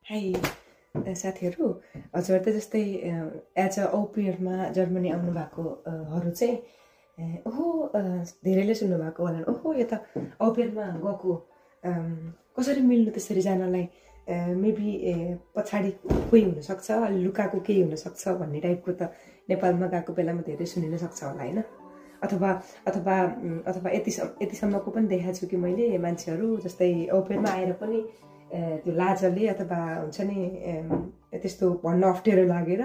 high साथीहरू हजुर त जस्तै एज अ औपियरमा जर्मनी आउनु भएको हरू चाहिँ ओहो धेरैले सुन्नु भएको होला ओहो यो त औपियरमा गएको कसरी मिल्नु त्यसरी जानलाई मेबी पछाडी कोही हुन सक्छ अलि लुकाको केही हुन सक्छ भन्ने टाइपको त नेपालमा गएको बेलामा धेरै सुनिन सक्छ होला हैन अथवा अथवा अथवा यतिसम्मको पनि देखाएको छु कि मैले मान्छेहरू जस्तै औपियरमा आएर पनि त्यो लाजले अथवा हुन्छ नि त्यस्तो भन्न अप्ठ्यारो लागेर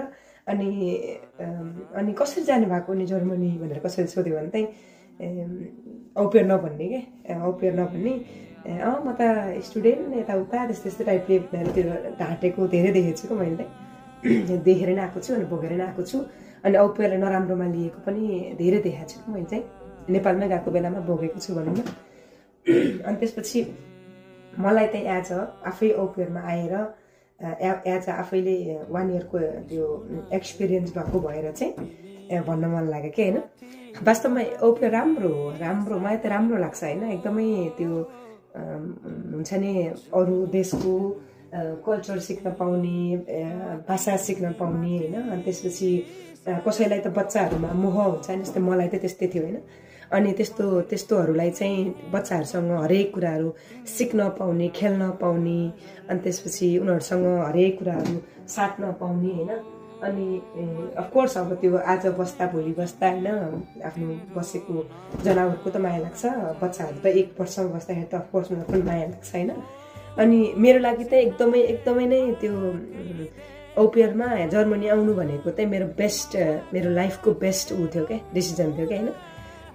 अनि कसरी जानु भएको नि जर्मनी भनेर कसरी सोध्यो भने चाहिँ औपियर नभन्ने के औपियर नभन्ने म त स्टुडेन्ट यताउता त्यस्तो टाइपले त्यो ढाँटेको धेरै देखेको छु मैले चाहिँ देखेर नै आएको छु अनि भोगेर नै आएको छु अनि औपियरलाई नराम्रोमा लिएको पनि धेरै देखाएको छु मैले चाहिँ नेपालमै गएको बेलामा भोगेको छु भनौँ न अनि त्यसपछि मलाई चाहिँ एज अ आफै औपियरमा आएर एज अ आफैले 1 इयरको त्यो एक्सपिरियन्स भएको भएर चाहिँ भन्न मन लाग्यो कि होइन वास्तवमा औपियर राम्रो हो मलाई त राम्रो लाग्छ होइन एकदमै त्यो हुन्छ नि अरू देशको कल्चर सिक्न पाउने भाषा सिक्न पाउने होइन अनि त्यसपछि कसैलाई त बच्चाहरूमा मोह हुन्छ नि जस्तै मलाई त त्यस्तै थियो होइन अनि त्यस्तोहरूलाई चाहिँ बच्चाहरूसँग हरेक कुराहरू सिक्न पाउने खेल्न पाउने अनि त्यसपछि उनीहरूसँग हरेक कुराहरू साट्न पाउने होइन अनि अफकोर्स अब त्यो आज बस्दा भोलि बस्दा होइन आफ्नो बसेको जनावरको त माया लाग्छ बच्चाहरू त 1 वर्षमा बस्दाखेरि त अफकोर्स उनीहरूको पनि माया लाग्छ होइन अनि मेरो लागि त एकदमै नै त्यो औपियरमा जर्मनी आउनु भनेको चाहिँ मेरो लाइफको बेस्ट ऊ थियो क्या डिसिजन थियो क्या होइन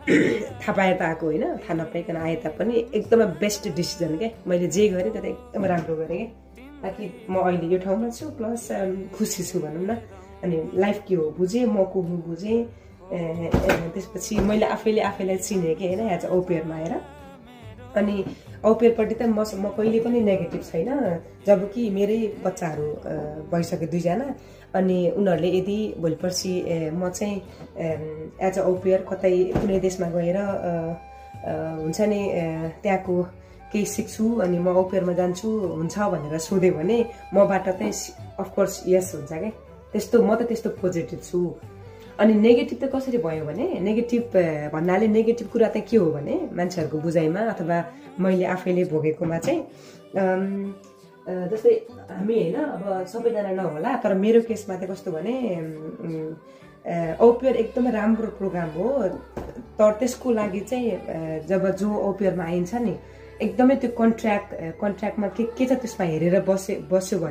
थाहा पाएर त आएको होइन थाहा नपाइकन आए तापनि एकदमै बेस्ट डिसिजन क्या मैले जे गरेँ त्यो त एकदमै राम्रो गरेँ क्या ताकि म अहिले यो ठाउँमा छु प्लस खुसी छु भनौँ न अनि लाइफ के हो बुझेँ म को हुँ बुझेँ त्यसपछि मैले आफैलाई चिनेँ कि होइन एज औपियरमा आएर अनि औपियरपट्टि त म कहिले पनि नेगेटिभ छैन जबकि मेरै बच्चाहरू भइसक्यो 2 जना अनि उनीहरूले यदि भोलिपर्सि म चाहिँ एज अ औपियर कतै कुनै देशमा गएर हुन्छ नि त्यहाँको केही सिक्छु अनि म औपियरमा जान्छु हुन्छ भनेर सोध्यो भने मबाट चाहिँ अफकोर्स यस हुन्छ क्या म त त्यस्तो पोजिटिभ छु अनि नेगेटिभ त कसरी भयो भने नेगेटिभ भन्नाले नेगेटिभ कुरा चाहिँ के हो भने मान्छेहरूको बुझाइमा अथवा मैले आफैले भोगेकोमा चाहिँ जस्तै हामी होइन अब सबैजना नहोला तर मेरो केसमा चाहिँ कस्तो भने औपियर एकदमै राम्रो प्रोग्राम हो तर त्यसको लागि चाहिँ जब जो औपियरमा आइन्छ नि एकदमै त्यो कन्ट्र्याक्टमा के छ त्यसमा हेरेर बस्यो भने